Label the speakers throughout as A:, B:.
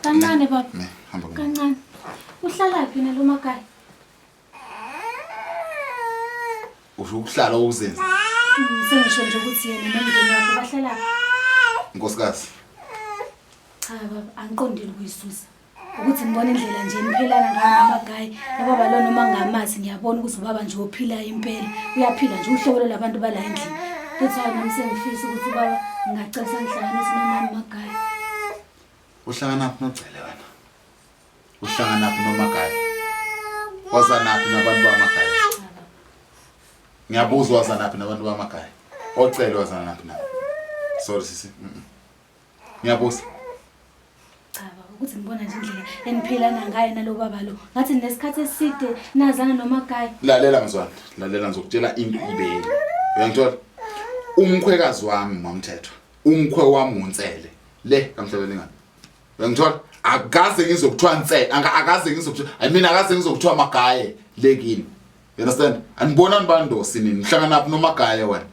A: Kancane baba.
B: Ne, hamba kumama.
A: Kancane. Uhlala phi nalo makhaya?
B: Usho ukuhlala okuzenza.
A: Sengisho nje ukuthi yena nomndeni wakhe bahlala
B: Nkosikazi.
A: Cha baba, angiqondile ukuyisusa. Ukuthi ngibona indlela nje niphelana ngayo nomagayi. Nobaba lo noma ngingamazi ngiyabona ukuthi ubaba nje ophilayo impela. Uyaphila nje uhlobo lwabantu bala endlini. Futhi hayi nami sengifisa ukuthi ubaba ngingacela sangihlanganise nomama Magayi.
B: Uhlanganaphi nogcele wena? Uhlanganaphi nomagayi? Wazanaphi nabantu bamagayi? Ngiyabuza wazanaphi nabantu bamagayi? Ocele wazanaphi nabo? Sorry sisi. Ngiyabuza.
A: Cha baba, ukuthi ngibona nje indlela eniphilana ngayo nalo baba lo. Ngathi nesikhathi eside nazana nomagayi.
B: Lalela mzwana, lalela ngizokutshela into ibe yini. Uyangithola? Umkhwekazi wami mamthetho. Umkhwe wami uNsele. Le kamhlabelengane. Uyangithola? Akaze ngizokuthiwa Nsele, akaze ngizokuthiwa I mean akaze ngizokuthiwa Magaye le kini. You understand? Anibonani bandosi nini? Nihlanganaphi noMagaye wena?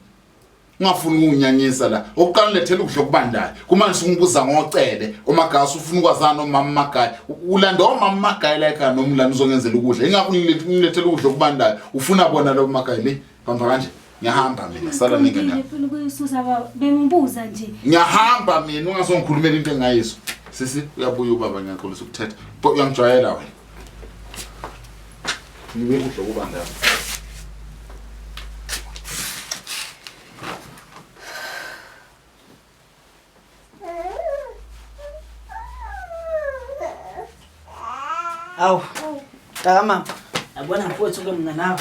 B: Ungafuni ukunginyanyisa la. Okuqala lethela ukudla okubandayo. Kumanje usungibuza ngocele. Omagaya usufuna ukwazana nomama Magaye. Ulanda omama Magaye la ekhaya noma ulanda uzongenzela ukudla. Ingakho ngilethela ukudla okubandayo. Ufuna bona lo Magaye le. Bamba kanje. Ngiyahamba mina. Sala nengane yakho.
A: Ngifuna ukuyisusa baba. Bengibuza nje.
B: Ngiyahamba mina ungazongikhulumela into engayizwa. Sisi uyabuya ubaba ngiyaxolisa ukuthetha. Bo uyangijwayela wena. Ngibe ukudla okubandayo.
C: Awu, mntaka mama, yabona mfowethu ke mina nawe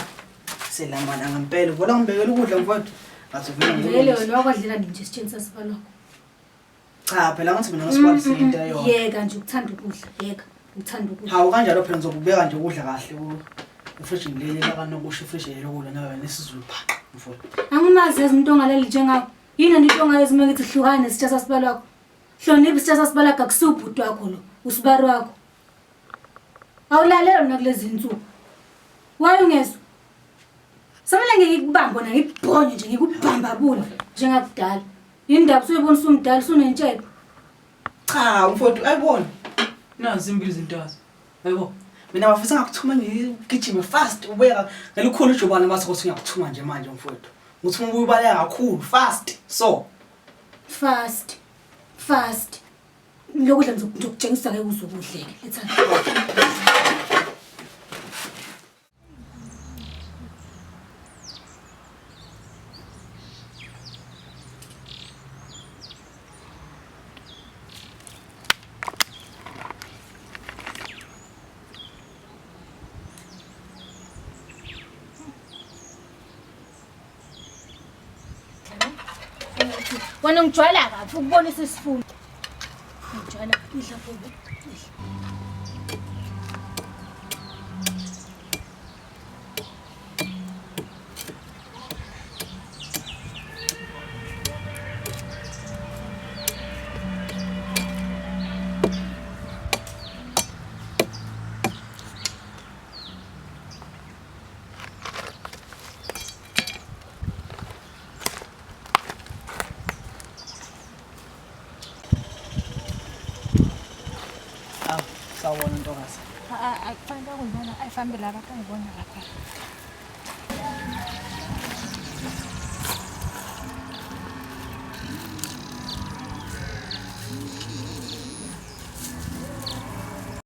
C: selamana ngempela. Ubona ngibekela ukudla mfowethu. Ngathi uvela
A: Vele
C: ngilungise.
A: wena wakwadlela nini nje isitsheni sasibalokho.
C: Cha phela ngathi mina ngasibalisile into eyodwa.
A: Yeka nje ukuthanda ukudla, yeka ukuthanda ukudla.
C: Hawu kanjalo phela ngizokubeka nje ukudla kahle ku efrijini leli lakanokusho ifriji lokudla nawe nesizulu phaqa mfowethu.
A: Angimazi yazi umuntu ongalali njengawe. Yini into ongayenza uma ngithi hlukana nesitsha sasibalwakho? Hlonipha isitsha sasibalwakho akusiwo ubhuti wakho lo, usibari wakho. Awulalelwa nakulezi insuku. Why ungezwa? Samele ngeke ngikubambe wena ngikubhonye nje ngikubhambabule njengakudala. Yini ndaba usuyibona usumdala usunentshebe?
C: Cha mfowethu ayibona.
D: Nazi imbili zintazi.
C: Yebo. Mina bafisa ngakuthuma ngigijime fast ubeka ngelikhulu ijubane mase kuthi ngiyakuthuma nje manje mfowethu. Ngithi uma ububaleka kakhulu fast so
A: Fast. Fast. Lokudla ngizokutshengisa ke uzokudleke. Lethani. Wena ungijwayela kabi ukubonisa isifundo. Ngijwayela idla kubi. Idla.
C: Awu, sawubona ntokazi.
E: Akufanele ukungibona ayifambe la bakangibona lapha.